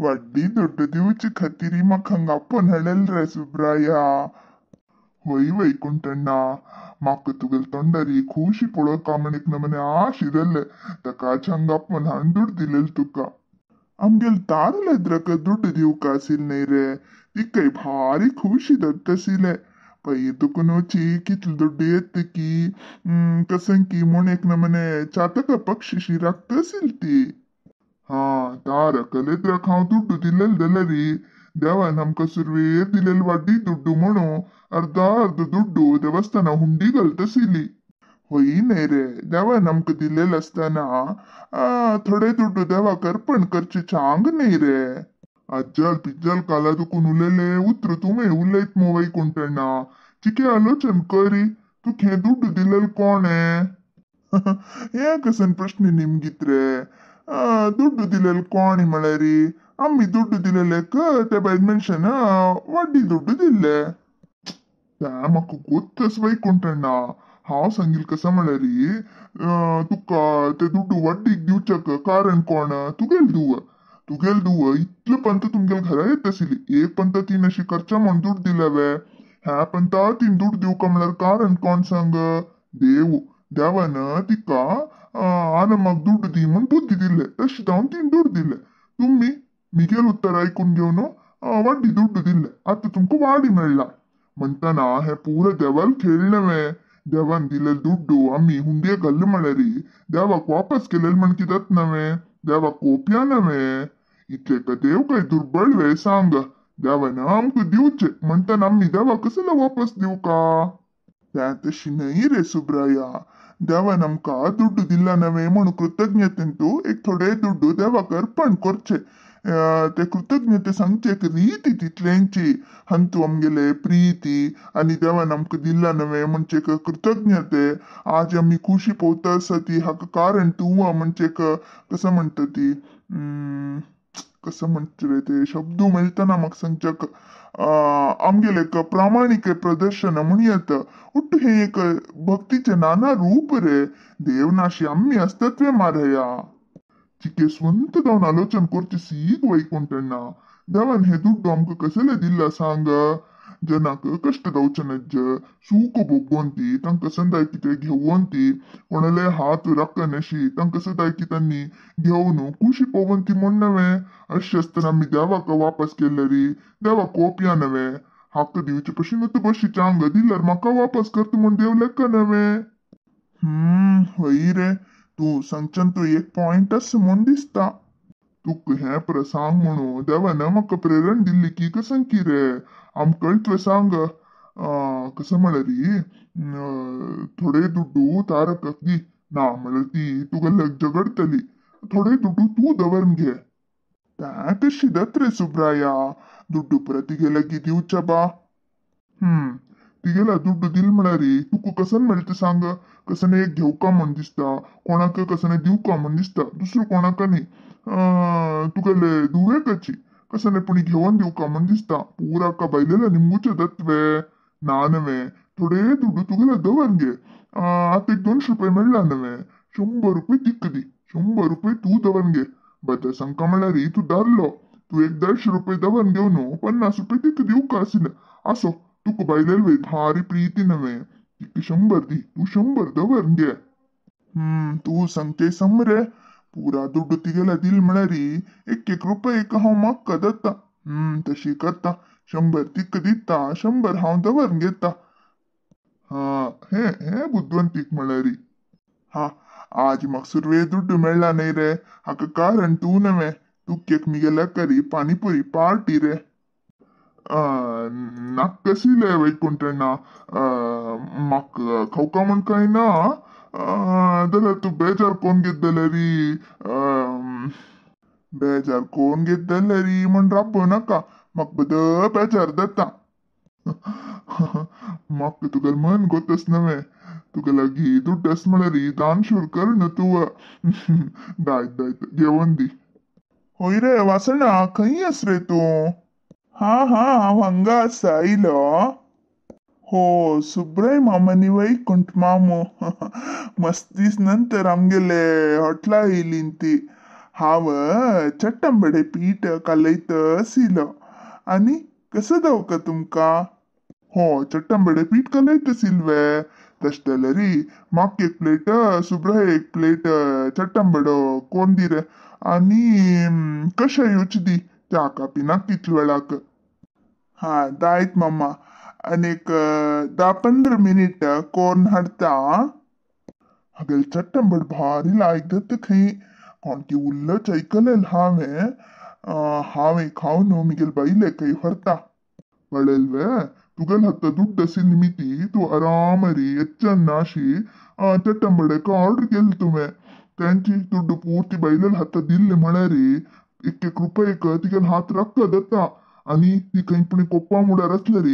वड्डी दुड्डू दिवचे खातीर म्हाका हांगा आपोवन हाडलें रे सुब्राया. होय वैकुंठण्णा, म्हाका तुगेले तोंडारी खुशी पळोवंक म्हण एक नमने आश जाल्ले, ताकाच हांगा आपोवन हाडून दुड्ड दिलेले तुका. आमगेले तारलेद्रक दुड्ड दिवका आशिल्ले न्हय रे, तिकाय भारी खुशी जाताशिल्लें. पयर तुका न्हू कितले दुड्ड येत की कसं की म्हूण एक नमने चातक पक्षीशी राखताशिल्ली ती. हा तारकलेद्रक हांव दुड्ड दिलेले जाल्यार देवान आमकां सुरवेर दिलेले वाड्डी दुड्डू म्हणून अर्धा अर्ध दुड्डू देवस्थाना हुंडी घालताशिल्ली. होय न्हय रे, देवान आमकां दिलेले आसतना थोडे दुड्डू देवाक अर्पण करचे चांग न्हय रे. अज्जल पिज्जल काला तुकून उलयले उतर तुमी उलयत मो वैकुंठण्णा, चिके आलोचन करी तुका हें दुड्डू दिलेले कोण हें कसन प्रश्न निमगीत रे. दुड्डू दिलेले कोण म्हळ्यार आमी दुड्डू दिलेले त्या बायल मनशान वाड्डी दुड्डू दिल्ले. तें म्हाका गोत्तच वैकुंठण्णा. हांव सांगील कसो म्हळ्यार तुका ते दुड्डू वाड्डीक दिवच्याक कारण कोण? तुगेल धुव. तुगेल धुव इतले पंत तुमगेले घरा येत आशिल्ली, एक पंत तीन अशी खर्चा म्हूण दुड्ड दिले वे? ह्या पंता तीन दुड्ड दिवका म्हळ्यार कारण कोण सांग? देव. देवान तिका आनमाक दुड्ड दी म्हूण बुद्धी दिल्ले, तशें जावन तीन दुड्ड दिले. तुमी मिगेल उत्तर आयकून घेवन वाड्डी दुड्ड दिल्ले, आतां तुमकां वाडी मेळ्ळा. म्हणटना हें पुरो देवाल खेळ्ळें वे? देवान दिलेले दुड्डू आमी हुंडये घाल्ले म्हळ्यार देवाक वापस केलेले म्हण कितें जाता नवें? देवाक कोपया नवें? इतले का देव काय दुर्बळ वे सांग? देवान आमकां दिवचे म्हणटना आमी देवाक कसले वापस दिवका? तें तशें न्हय रे सुब्राया. देवान आमकां दुड्डू दिला नवें म्हूण कृतज्ञतेन तूं एक थोडे दुड्डू देवाक अर्पण करचे, ते कृतज्ञते सांगचे एक रीती तितल्यांची. हांतू आमगेले प्रिती आनी देवान आमकां दिला नवें म्हणचे एक कृतज्ञते. आज आमी खुशी पळोवता आसा ती हाका कारण तूं म्हणचे एक कसं म्हणटा ती, कसं म्हणचे रे ते शब्द मेळटना म्हाका सांगच्याक. आमगेलें एक प्रामाणीक प्रदर्शन म्हण येता. ಒಟ್ಟು हें एक भक्तीचें नाना रूप रे. देव नाशी आमी आसतात वे मारया. चिके स्वंत जावन आलोचन करची सीग वैकुंठण्णा. देवान हे दुड्डू आमकां कसले दिल्ला सांग? जनाक कश्ट जावचे नज्ज, सूख भोगोवन ती तांकां सदांय कितें घेवन ती कोणाले हात राखनाशी तांकां सदांय कितें तांणी घेवन खुशी पळोवन ती म्हूण नवें. अशें आसतना आमी देवाक वापस केले री देवाक कोपया नवें? हाका दिवचे पशी तूं बशी चांग दिल्यार म्हाका वापस करता म्हूण देव लेखा नवें? हय रे, तूं सांगच्यान तूं एक पॉयंट आसा म्हूण दिसता. तुका हें पर सांग म्हणून देवान म्हाका प्रेरण दिल्ली की कसं की रे आमकां तुवें सांग. कसं म्हळ्यार थोडे दुड्डू तारकाक दी, ना म्हळ्यार ती तुका झगडटली. थोडे दुड्डू तूं दवरून घे. तें कशी जाता रे सुब्राया? दुड्डू परत तिगे लागीं दिवच्या बा. तिगेला दुड्डू दिल म्हळ्यार तुका कसन मेळटा सांग? कसन एक घेवका म्हूण दिसता, कोणाक कसन दिवका म्हूण दिसता, दुसरो कोणाक न्ही. तुगेले धुवेकाची कसने पूण घेवन दिवका म्हूण दिसता. पुरा बायलेला निमगुचे दत्वे ना नवें. थोडे दुड्डू तुगेले दवर घे. आतां एक 200 रुपये मेळ्ळा नवें, 100 रुपये तिका दी, 100 रुपये तूं दवर घे. बरें सांगका म्हळ्यार तूं दारलो, तूं एक 150 रुपये दवर घेवन 50 रुपये तिका दिवका आशिल्ले. आसो तुका बायलेल वय भारी प्रिती नवें, तिका 100 दी, तूं 100 दवर घे. तूं सांगचे सम रे. पुरा दुड्डू तिगेला दिल म्हळ्यार एक एक रुपये एक हांव म्हाका जाता. तशी करता, 100 तिका दिता, 100 हांव दवर घेता. हा हे हे बुदवंतीक म्हळ्यार. हा आज म्हाका सुरवे दुड्डू मेळ्ळा न्हय रे, हाका कारण तूं नवें. तुका एक मिगेल्या करी पानीपुरी पार्टी रे. नाका आशिल्लें वैकुंठण्णा, म्हाका खावका म्हूण कांय ना, जाल्यार तूं बेजार कोन्न घेत जाल्यार, बेजार कोन्न घेत जाल्यार म्हूण राबो नाका, म्हाका बद बेजार जाता. म्हाका तुगेलें मन गोतस नवें, तुगे लागीं दुड्ड आसा म्हळ्यार दानशूर कर न्हू तूं. दायत दायत घेवन दी. हय रे वासणा, खंय आस रे तूं? हा हा हांव हांगा आसा, आयलो. हो सुब्राय मामा न्ही वैकुंठ मामू. मस्त दीस नंतर आमगेले हॉटला येयली ती. हांव चट्टंबडे पीठ कालयत आशिल्लो. आनी कसो दावका तुमकां? हो चट्टंबडे पीठ कालयत आशिल्ले तशें जाल्यार म्हाका एक प्लेट सुब्राय एक प्लेट चट्टंबडो कोण दी रे आनी कशायूच दी च्या कापी नाका तितले वेळाक. हा दायत मामा आनीक 10-15 मिनीट कोन्न हाडटा. हागेले चट्टंबड भारी लायक जाता खंय. कोणकी उल्लच आयकलेलें हांवें. हांवें खावन मिगेल बायलेकय व्हरता. पळयल्वे तुगेले हत्ता दुड्ड आशिल्ली निमिती तूं आरामरी एच्चन नाशी चट्टंबडेक ऑर्डर केली तुवें. तेंची दुड्ड पुर्ती बायलेले हाता दिल्ले म्हळ्यार एक एक रुपयेक तिगेले हात रक्क जाता आनी ती खंय पुणी कोप्पा मुडार आसल्यार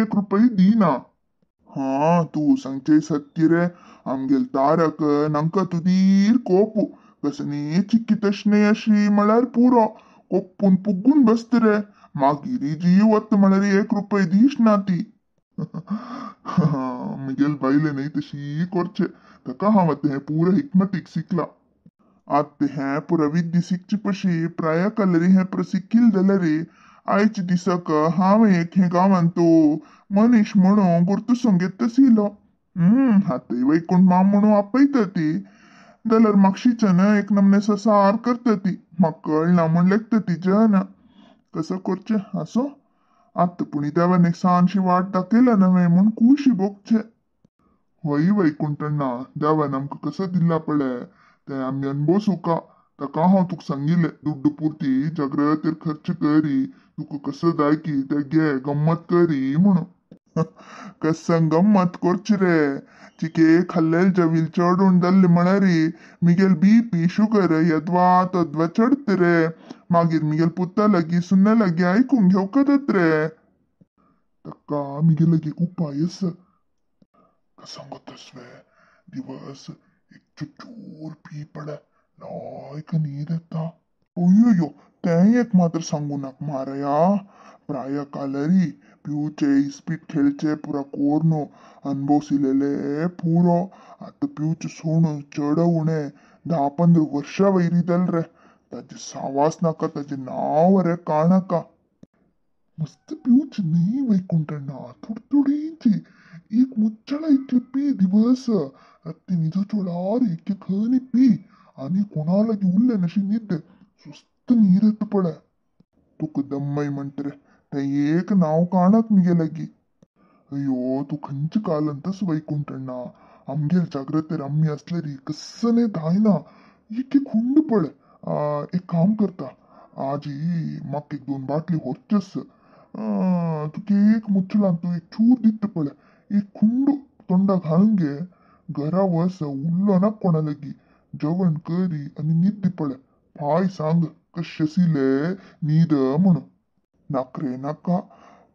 1 रुपय दिना. हा तूं सांगचें सत्य रे. आमगेल तारक नांका तुदीर कोपू कसनी चिक्की तशें अशी म्हळ्यार पुरो कोप्पून पुग्गून बसत रे. मागीर जीव वता म्हळ्यार 1 रुपय these ना ती. मिगेल बायले न्हय तशी करचें. ताका हांव आतां हें पुरो हिकमतीक शिकला. आतां हें पुरो विद्या शिकचे पशी प्राय कलरी हें पुरो शिकील जाल्यार आयच्या दिसाक हांव एक हे गांवांत तो मनीस म्हणून गुर्तसूंक येता आशिल्लो. आतांय वैकुंठ माम म्हणून आपयता ती जाल्यार मागशीच्यान एक नमने ससार करता ती. म्हाका कळना म्हूण लेखता ती जन. कसो करचें आसूं आतां पूण देवान एक सानशी वाट दाखयला नव्हे म्हूण खुशी भोगचें. हय वैकुंठण्णा देवान आमकां कसो दिला पळय तें आमी अनभोवसुका. ताका हांव तुका सांगिल्लें दुड्ड पुर्ती जाग्रतेर खर्च करी तुका कसो जाय की ते घे गम्मत करी म्हणून. कसं गम्मत करची रे. चिके खाल्लेल जवील चडून जाल्ले म्हळ्यार मिगेल बीपी शुगर यद्वा तद्वा चडत रे. मागीर मिगेल पुता लागीं सुन्ना लागीं आयकूंक घेवका जाता रे. ताका मिगेल लागीं एक उपाय आसा. कसो तसवे दिवस एक चूर पी पळय लायक न्हीद येता. अय्यो तें एक मात्र सांगू नाका मारया. प्राय कालरी पिवचे इस्पीट खेळचे पुरा कोर्न अनभोवसिलेले पुरो. आतां पिवचे सोडून चड उणें 10-15 वर्सां वयरी जाल रे. ताजे सावास नाका ताजें नांव रे काणाका. मस्त पिवचे न्ही वैकुंठण्णा थोडी थोडींची एक मुच्चळा इतले पी दिवस. राती न्हिदोच्या वेळार एक एक खणी पी आनी कोणा लागीं उरलें नशी न्हीद सुस्त न्हीद येता पळय. तुका दम्मय म्हणटा रे तें एक नांव काणाक मिगे लागीं. अय्यो तूं खंयच्या कालांतच वैकुंठण्णा आमगेर जाग्रतेर आमी आसल्यार कसने जायना. एक एक हुंड पळय. एक काम करता आजी म्हाका 1-2 बाटली व्हरच्योच. तुका एक मुच्छलान तूं एक चूर दिता पळय एक खुंड तोंडाक घालून घे. घरा वस उल्लो ना कोणा लागीं जेवण करी आनी न्हीद पळय. फाय सांग कशें आशिल्लें न्हीद म्हणून. नाका रे नाका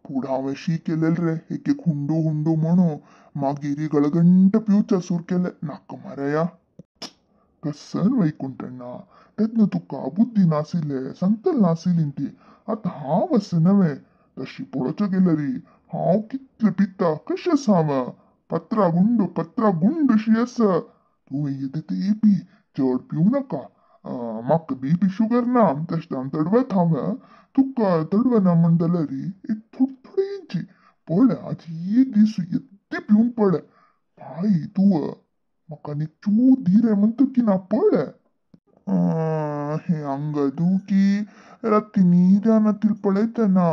फुडें हांवें शी केलेलें रे एक एक हुंडू हुंडू म्हणून मागीर गळगंट पिवचा सूर केलें. नाका मारया. कसन वैकुंठण्णा तेन्ना तुका बुद्धी नाशिल्लें सांगतलें नाशिल्ली ती. आतां हांव आसा नवें तशी पळोवचें गेल्यार हांव कितलें पिता कशें आसा हांव पत्रा गुंड पत्रा गुंड अशी आसा. तूं येता ते पी चड पिवं नाका. म्हाका बीपी शुगर ना तशें हांव तडवत हांव तुका तडवना म्हण जाल्यार एक थोडी थोडींची पळय. आज एक दीस येद्दी पिवन पळय. भाई तूं म्हाका आनी चूर दी रे म्हणटा की ना पळय. हें हांगा की राती न्हीद येना ती पळयतना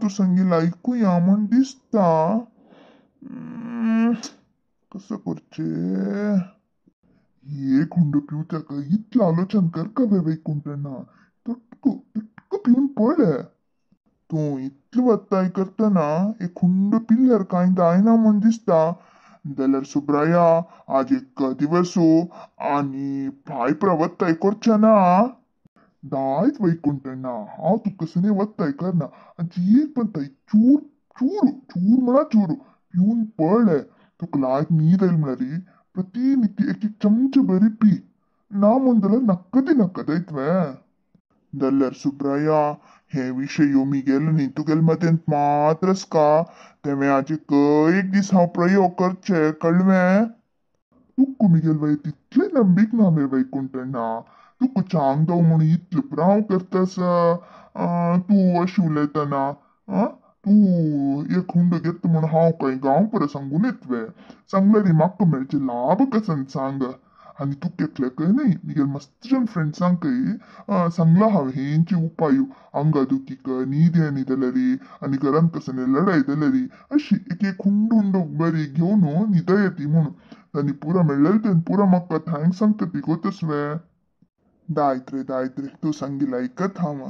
तूं सांगिल्लें आयकुया म्हूण दिसता. कसो करचें एक हुंडो पिवच्याक इतलें आलोचन करका वे वैकुंठण्णा. तटको तटको पिवन पळय. तूं इतलें वत्ताय करतना एक हुंडो पिल्यार कांय जायना म्हूण दिसता. जाल्यार सुब्राया आज एक दिवस आनी फाय पुरा वत्ताय करचें ना. दायत वैकुंठण्णा हांव तुका कसनी वत्ताय करना. आनी एक पण चूर चूर चूर म्हणा चूर पिवन पळय. तुका लायक न्हीद आयली म्हळ्यार प्रतिनित्य एक एक चमचे बरी पी. ना म्हूण जाल्यार नाका दी नाका जायत जाल्यार सुब्राया हे विशय मिगेलो न्ही तुगेले मतेंत मात्रच का तेवें आज एक दीस हांव प्रयोग करचे कळवें. तुका मिगेल वय तितलें नंबीक ना वे वैकुंठण्णा. तुका चांग दव म्हणून इतलें पुरो हांव करता. तूं अशें उलयतना तूं एक हुंडो घेता म्हणून हांव काय गांव पुरो सांगून येतवे? सांगल्यार म्हाका मेळचे लाभ कसन सांग. आनी तुका एकल्याकय न्ही, मिगेल मस्त जण फ्रेंड्सांकय सांगला हांवें हेंचे उपाय. आंगा दुखीक न्हीद येना जाल्यार आनी घरांत कसली लडाय जाल्यार अशी एक एक हुंडो हुंडो बरी घेवन न्हिदा येती म्हणून. तांणी पुरो मेळ्ळें तें पुरो म्हाका thanks सांगता ती गोतसवे. दायत रे दायत रे, तूं सांगिल्लें आयकत हांव.